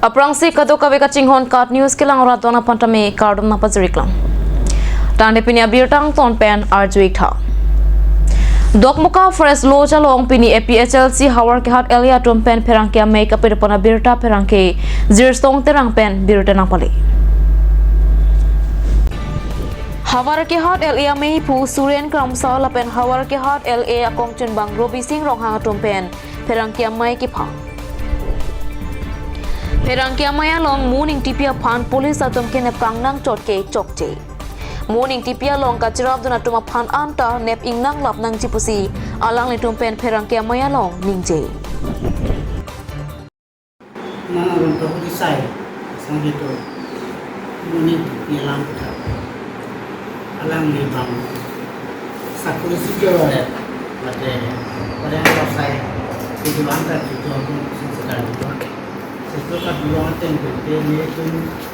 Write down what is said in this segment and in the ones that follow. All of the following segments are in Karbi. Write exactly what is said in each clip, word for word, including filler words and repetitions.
Aphrangsi kadokave kachinghon KAT News kelang rat dona pantame kardom nangpajiriklang. Tangte pini abirta angton pen arju-ik tha. Dokmoka Forest Lodge along pini A P H L C Howraghat L A atum pen pherangke amei kapirpon abirta pherangke Jirson Terang pen birta nangpale. Howraghat L A ameiphu Suren Kramsa lapen Howraghat L A akongchunbang Robising Ronghang atum pen pherangke amei kepha. Pherangke amei along Mo Ingtipi aphan police atum kenep kangnang chot ke chokche. Mo Ingtipi along kachirapdun atum aphan anta nep ingnang lap nangji pusi alanglitum pen pherangke amei along ningje. Nang aron to huri sai, sang gitu. Mo Ingtipi alam kita. Alangli bang sakuri si kyo eh, mate, pada yang sai, video anta video pun sing sekali. Sesuatu kat dulu ante yang penting ni tu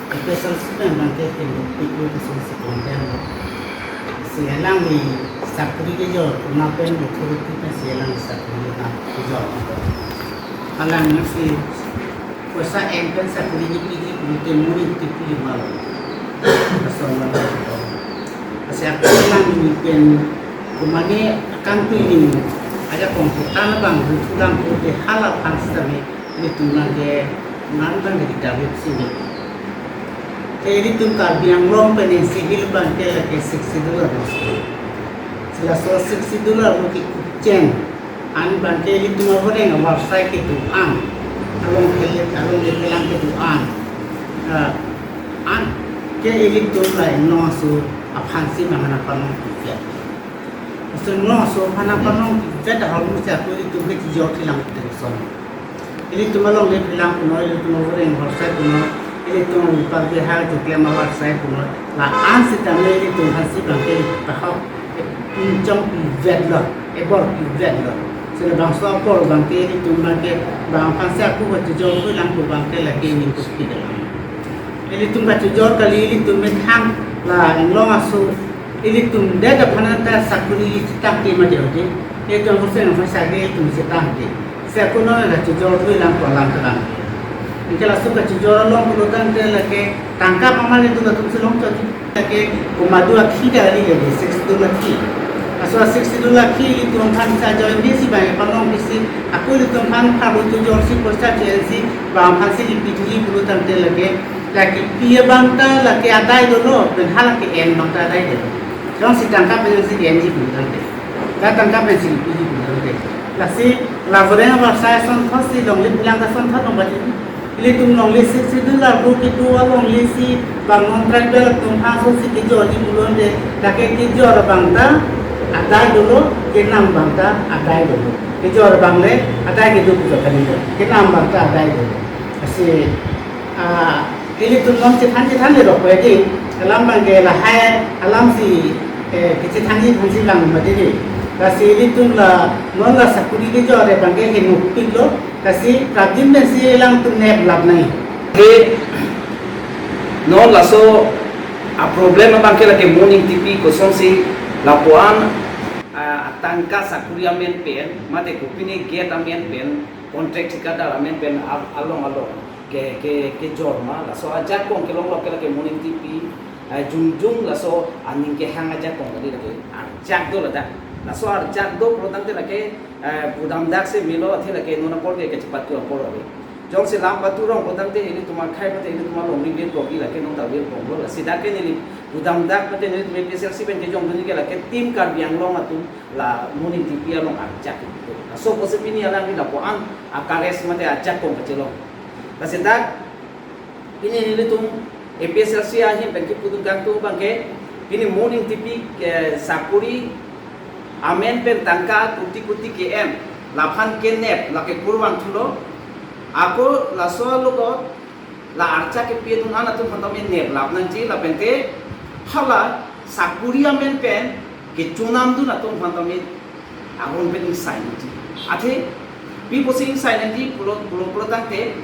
special si memang ke yang pikir tu sing sekali. Si alangli sakuri ke jo, kenapa yang authority kan si alang sakuri na ke jo. Alang nasi poisa en pen sakuri ni piji pulutin Mo Ingtipi malu. Asal malu. Asal aku bilang ni pen kumane akan tu ini ajakong putan abang pulang tu de hala pang sitame ilitum nang ke nang bang di David sini. Ke ilitum Karbi Anglong pen civil bang ke lake sixty dollar. Sila so sixty dollar lo ki kuchen. An bang ke ilitum avoreng avarsai kedo-an. Along kelet, along kepelang kedo-an. Ah, an ke ilitum la ingnoaso aphansi mangana panong kuchet. Aso ingnoaso aphana panong kuchet ahormu si aku ilitum ke chijor thilang kedo son. Ilitum alongle pelang punoi, ilitum avoreng avarsai punoi, ilitum upar bihar juklem avarsai punoi. La-an sitame ilitum aphansi bang ke pahok. Inchong pivet lo, ebor pivet lo. Sila bangso apor bang ke ilitum bang ke bang aphansi aku kachijor hui lang pu bang ke lake ning kupi dalam. Ilitum kachijor kali ilitum methang la inglong aso ilitum det aphan ta sakuri chetang ke ma jodi. Ilitum aphansi aphansi ilitum chetang ke. Si aku non kachijor hui lang pu lang kalang. Ingke laso kachijor along pulotangte lake tangka pamali tu latum si long chot. Lake kumadu akhi dari lake sixty dollar akhi. Aso sixty dollar akhi ilitum aphan sa join di si bang panong di si aku ilitum aphan phalu tu jor si poisa G N C bang aphansi lipi tuli pulotangte lake lake pi abang ta lake adai dolo pen hala ke en bang ta adai dolo. Jongsi tangka pen si G N C pulotangte. Ta tangka pen si lipi tuli pulotangte. Lasi la avoreng avarsai asonthot si longle pelang ta asonthot long bati. Ilitum longle sixty dollar pu kedo alongle si bang non tribal atum aphansi kejorji pulote lake kejor abang ta adai dolo, kenam abang ta adai dolo. Kejor abang le adai kedo pu jor kali dolo. Kenam abang ta adai dolo. Lasi, ah, ilitum non chethan chethan le rok edi alam bang ke lahai alam si, eh, kechethan chethan si lang mati di. Lasi ilitum la non la sakuri kejor abang ke henopik lo. Lasi prabin pen si alangtum nep lap nai. Ke non laso a problem abang ke lake Mo Ingtipi kosonsi lapuan, ah, atangka sakuri amen pen, mate kopine gate amen pen, contract thikadar amen pen al-, along along ke, ke, kejor ma, laso ajakong kelong lo ke lake Mo Ingtipi, ah, jongjong laso aning kehang ajakong kali lake arjak do ladak. Laso arjak do pulotangte lake eh, budam dak si melo athe lake non apor ke kachepatu apor ave. Jongsi lam patu rong pulotangte ilitum akhei mate ilitum along ni bir kogi lake non ta bir kong lo. Lasi dak ke neli budam dak mate nelitum A P H L C pen kejongdun ke lake Team Karbi Anglong atum la Mo Ingtipi along arjak itu. Laso pusi pini alangli lapuan akares mate ajakong kachelong. Lasi dak pini nelitum A P H L C ahin pen kepudun kangtung abang ke pini Mo Ingtipi, eh, sakuri amen pen tangka kuti kuti ke-en laphan kenep lake kurvangthulo. Ako laso alogot la arjak kepi dun-an atum aphan tame nep lap nangji lapente hala sakuri amen pen kechonamdun atum aphan tame aron pen ingsai nangji. Athe pi pusi ingsai nangji pulo pulo pulotangte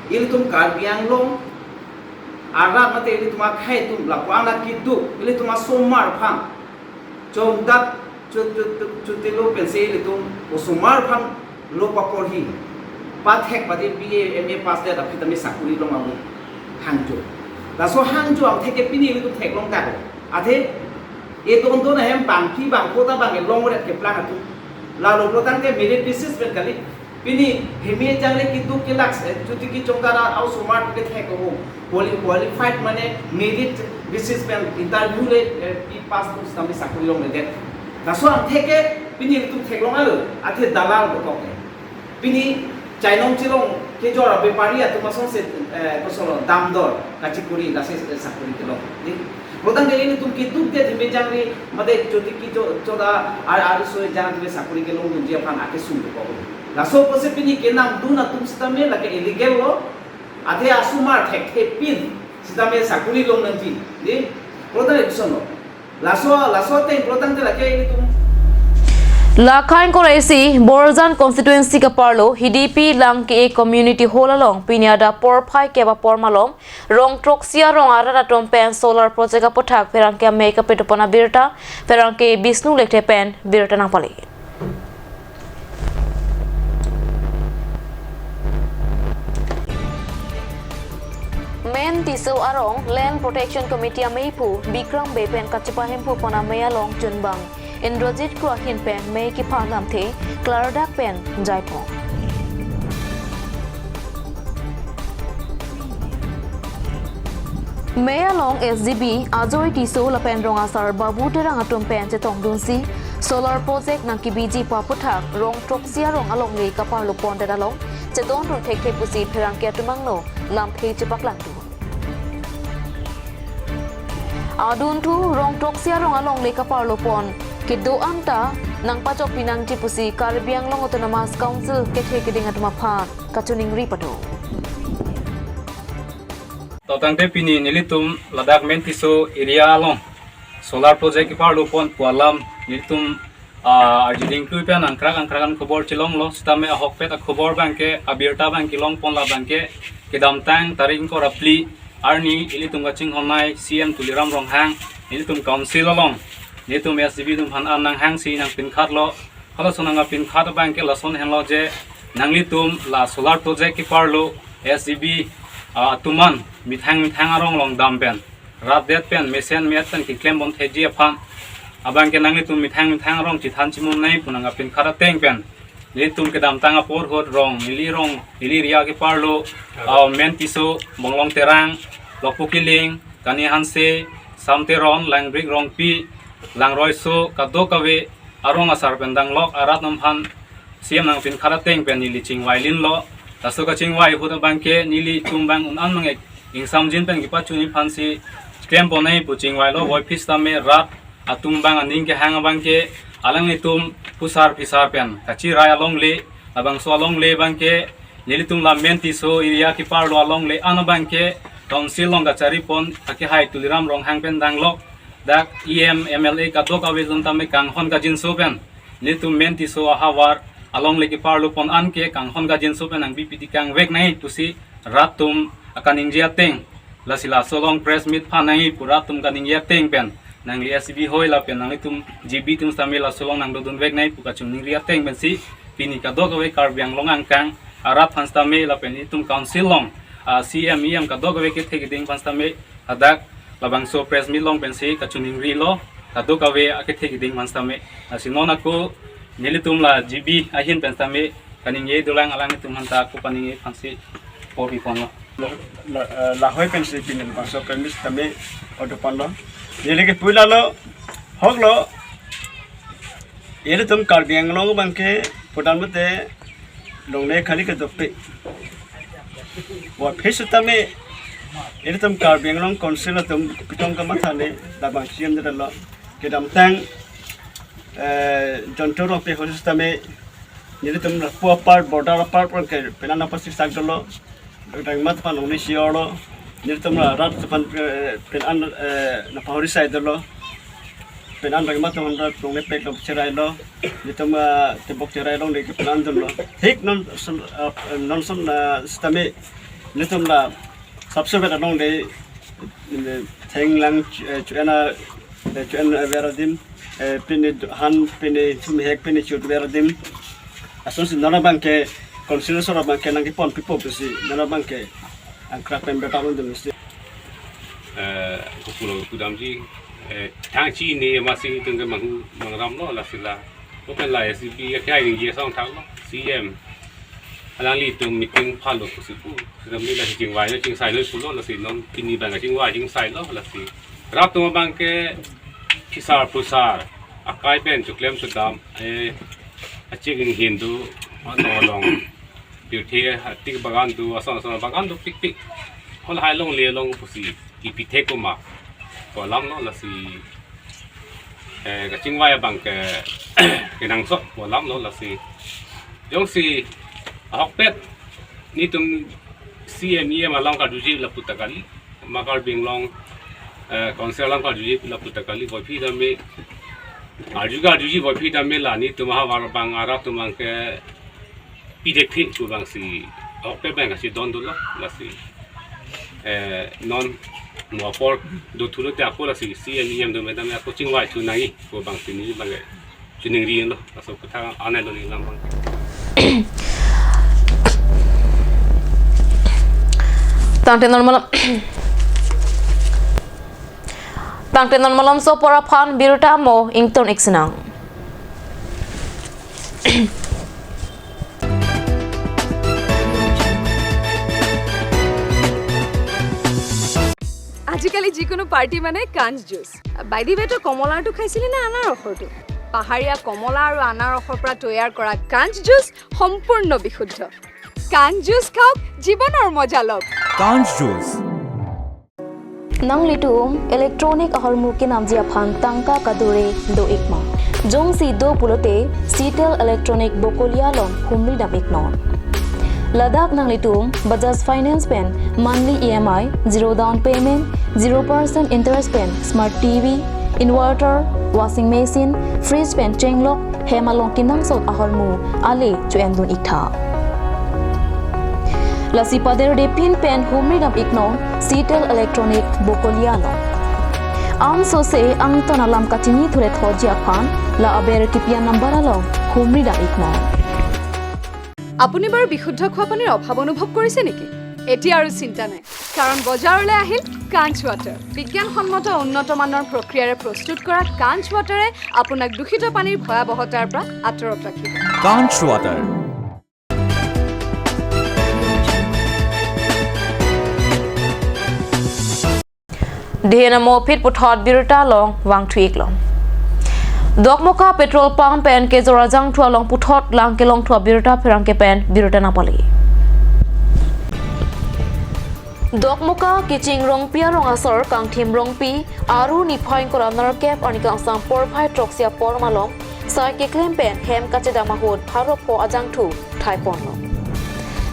ilitum Karbi Anglong arat mate ilitum akhei atum lapuan akeduk ilitum asomar aphan chomdak chut chut chut chutilo pensi ilitum osomar aphan lo paporhi. Pathek pati B A, M A pass det aphi tame sakuri long amu hangjo. Laso hangjo angthek ke pini ilitum theklong ta. Athe e don don ahem bangpi bangpho ta bang e long ret keplang atum. Lalo plotangte merit basis pen kali. Pini hemi jangre keduk kelak, eh, chuti kechong ta ra au somar kethek ko. Quali-, qualified mane merit basis pen interview le, eh, pi pass atum sitame sakuri longledet. Laso angthek ke pini ilitum theklong alo, athe dalal dokok ke. Pini chainong chelong kejor abepari atum asonsi, eh, kosolo damdor kachikuri lasi, eh, sakuri kelong. Di, plotangte ilitum keduk det hemi jangre mate chuti kecho-, choda ar-, ariso jang atum sakuri kelongdunji aphan akesung dokok. Laso apotsi pini kenangdun atum sitame lake illegal lo, athe asomar thekthe pin sitame sakuri longnangji. Di, plotang epson lo. Laso, laso ateng plotangte lake ilitum. Lakhang koraisi Borjan constituency kaparlo Hidipi Langke community hall along pini adap porphai kep apor malom rong throksi arong arat atum pen solar project aputhak pherangke amei kapetupon abirta pherangke Bishnu Lekthe pen birta nangpale. Men Tisso arong Land Protection Committee ameiphu Bikram Bey pen kachepa hemphu pon amei along chunbang Indrajit Kro ahin pen mei kepha lamthe klardak pen jaipon. Mei along S G B Ajoy Tisso lapen rong asar Babu Terang atum pen chetongdunsi solar project nangkebiji pu aputhak rong throksi arong alongle kaparlo pondet along chetongdun thekthe pusi pherangke atum angno lamthe chepaklangdun. Adunthu rong throksi arong alongle kaparlo pon kedo-an ta nangpachokpi nangji pusi Karbi Anglong Autonomous Council kethe keding atum aphan kachiningri pado. Totangte pini nelitum ladak Men Tisso area along solar project keparlo pon pu alam nelitum, ah, arjiding tui pen angkrak angkrak an khobor chelonglo sitame ahokpet akhobor abangke abirta abangke longpon labangke kedamtang tarik ingkoi ra phli arni ilitum kachinghonnei C M Tuliram Ronghang nelitum council along nelitum S G B atum aphan an nanghangsi nangpinkhatlo. Halason nangpinkhat abangke lason henlo je nanglitum la solar project keparlo S G B, ah, atum an methang methang arong along dam pen rat det pen mesen me-et pen keklem pon theji aphan abangke nanglitum methang methang arong chethan chimumnei pu nangpinkhat ateng pen nelitum kedamtang apor ahut rong neli rong neli area keparlo, ah, Men Tisso, Bonglong Terang, Lokpo Kiling, Kani Hanse, Sam Teron, Langbrik Rongpi, Langroiso, kadokave arong asar pen danglok arat atum aphan C M nangpinkhat ateng pen neli chingvai linlo. Laso kachingvai ahut abangke nelitum abang un-an mang-ek ingsamjin pen kepachuni aphansi klem ponnei pu chingvailo, voiphit sitame rat atum abang aning kehang abangke alanglitum phusar phisar pen kachirai alongle, labangso alongle abangke nelitum la Men Tisso area keparlo alongle an abangke council along kachari pon akehai Tuliram Ronghang pen danglok dak E M, M L A kadokave atum tame kanghon kangjinso pen nelitum Men Tisso ahavar alongle keparlo pon anke kanghon kangjinso pen nangbipi dikangvek nangji pusi rat atum akaningje ateng, lasi laso along press meet phan nangji pu rat atum kaningje ateng pen nangli S G B hoi lapen nanglitum G B atum sitame laso along nangdodunvek nangji pu kachiningri ateng pensi pini kadokave Karbi Anglong angkang arat aphan sitame lapen itum council along, ah, C M, E M kadokave kethe keding aphan sitame hadak labangso press meet along pensi kachiningrilo kadokave akethe keding aphan sitame. Lasi non ako nelitum la G B ahin pen sitame kaningje dolang, alanglitum aphanta ako paningje aphansi porpi ponlo. La, la, eh, lahai pensi pini labangso press meet sitame order ponlo. Neli kepulalo, hoklo, ilitum Karbi Anglong abangke putan mate longle khali ke dopik. Voiphit sitame ilitum Karbi Anglong Council atum pitong kamatha ne labang C M detlo. Kedamtang, eh, Jonto Rongpi ahut sitame nelitum lapu apar border apar pon ke penan apa siksak dolo. Rengmat aphan longle si-orlo, nelitum la rat aphan, eh, penan, eh, nangpahori sai dolo. Penan rengmat aphan rat longle pek long cherailo. Nelitum, eh, tebok cherai longle ke penan dunlo. Thik non son, eh, non son, eh, sitame nelitum la sabse vet alongle, eh, thenglang, eh, chuena, eh, chuena ver adim, eh, pini han, pini thumhek, pini chut ver adim. Asonsi non abangke Council aso abang ke nangkepon pipo pusi, nana abang ke angkrak pen bertahun dun mesti. Eh, kupulo kudamji, eh, thang chini masi tung ke manghu mangram lo lasi la. Open la S D P ya kya ini ye song thang lo, C M. Alanglitum meeting phalo pusi pu. Sitame la chingvai lo, chingvai lo pulo lasi non pini abang chingvai chingvai lo lasi. Rat atum abang ke phisar phusar, akai pen chuklem chudam, eh, achik inghin do, ano along, pirthe, atik bagan do, ason ason bagan do, pikpik. Hol hai longle along pusi, kipithe koma, ko alam lo lasi, eh, kachingvai abang ke, kenangsot, ko alam lo lasi. Jongsi, ahokpet, netum C M E M along karjuji lapu ta kali, ma Karbi Anglong, eh, Council along karjuji lapu ta kali, voiphit tame, arju karjuji voiphit tame la netum ahavar abang arat atum abang ke pidekphi pu abangsi, ahokpet abang si don dolo, lasi. Eh, non mo apor do thulo te ako lasi, C M E M do me tame ako chingvai thu nangji pu abangsi ne abang ke. Chiningri lo, laso kutha anai lo ni lam abang. Tangte non malom, tangte non malomso apor aphan birta mo ington ik sinang. আজিকালি যিকোনো পাৰ্টি মানে কাঞ্চ juice. By the way, তই কমলাৰটো খাইছিলি নে আনাৰসৰটো? পাহাৰীয়া কমলা আৰু আনাৰসৰ পৰা তৈয়াৰ কৰা কাঞ্চ জুচ সম্পূৰ্ণ বিশুদ্ধ। কাঞ্চ জুচ খাওক, জীৱনৰ মজা লওক। Kanch Juice. Nanglitum electronic ahormu kenamji aphan tangka kadure do-ik ma? Jongsi do pulote Citel Electronic Bokolia along humri dam iknon. Ladak nanglitum Bajaj Finance pen monthly E M I, zero down payment, zero percent interest pen smart T V, inverter, washing machine, fridge pen chenglok, hem along kenangsot ahormu ale cho-en dun iktha. Lasi pader de pin pen humri dam iknon Citel Electronic Bokolia along. Ansose angton alam kachini thule thoji aphan la aber kipi-an number along humri dam iknon. আপুনি বাৰু বিশুদ্ধ খোৱা পানীৰ অভাৱ অনুভৱ কৰিছে নেকি? এতিয়া আৰু চিন্তা নাই, কাৰণ বজাৰলৈ আহিল কাঞ্চ ৱাটাৰ। বিজ্ঞানসন্মত উন্নত মানৰ প্ৰক্ৰিয়াৰে প্ৰস্তুত কৰা কাঞ্চ ৱাটাৰে আপোনাক দূষিত পানীৰ ভয়াৱহতাৰ পৰা আঁতৰত ৰাখিব। Kanch Water. Dihena mo aphi puthot birta along vangthu iklo. Dokmoka petrol pump pen kejor ajangthu along puthot lang kelongthu abirta pherangke pen birta nangpale. Dokmoka Kiching Rongpi arong asor Kangthim Rongpi aru niphai ingkoi ra nerkep arni kangsam porphai throksi apor malom sai keklem pen hem kachedam ahut pharo pho ajangthu thaiponlo.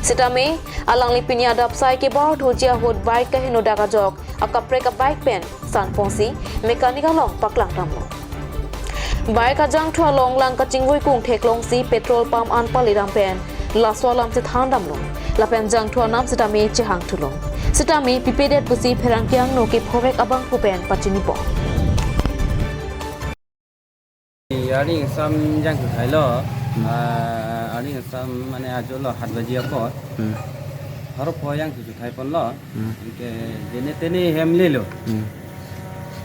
Sitame alangli pini adap sai kebarthuji ahut bike kaheno dak ajok akaprek abike pen sanponsi mechanic along paklang damlo. Bike ajangthu along lang kachingvui kung theklongsi petrol pump an pale dam pen laso alam si than damlo. Lapen jangthu anam sitame chehangthulo. Sitame pipedet pusi pherangke angno kephovek abangphu pen pachinipon. Arni kangsam jangthu thailo. Hmm. Ah, arni kangsam mane ajo lo hat baji apor. Hmm. Pharo pho jangthu thaiponlo. Hmm. Anke jene tene hem lelo. Hmm.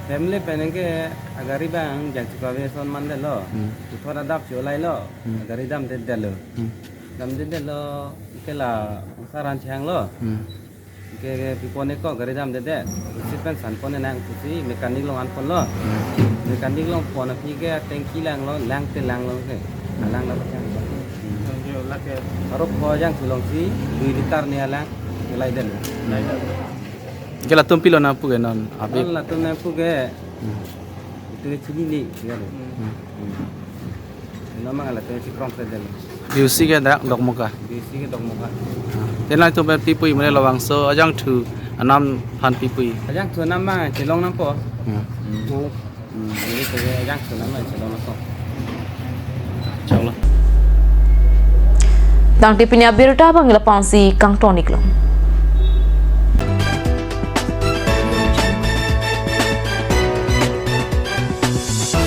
Hem le pen anke agari abang jangthu kave ason mandetlo. Hmm. Puthot adap cholailo. Hmm. Agari damdedetlo. Hmm. Damdedetlo, anke la usaran changlo. Hmm. Anke, anke pipon-e ko gari damdedet. Receipt pen sanpon-e nang pusi mechanic along anponlo. Hmm. Mechanic along pon aphi ke tanki langlo, lang te langlo ke. Hmm. Alang la pachang. Hmm. Pharo pho jangthu alongsi dui liter ne alang kelai detlo. Ke latum pilo nangpu ke non, abi. Non latum nangpu ke. Hmm. Itu ke chini ni, ya lo. Hmm. Hmm. Ino mang latum chikrong se detlo. B O C ke dak Dokmoka. B O C ke Dokmoka. Te nangtum pen pi pu-i mane labangso ajangthu anam aphan pi pu-i? Ajangthu anam ma chelong nangpo. Hmm. Hmm. Hmm, jadi ke ajangthu anam ma chelong nangpo. Insya Allah. Tangte pini abirta abang la pensi kangton iklo.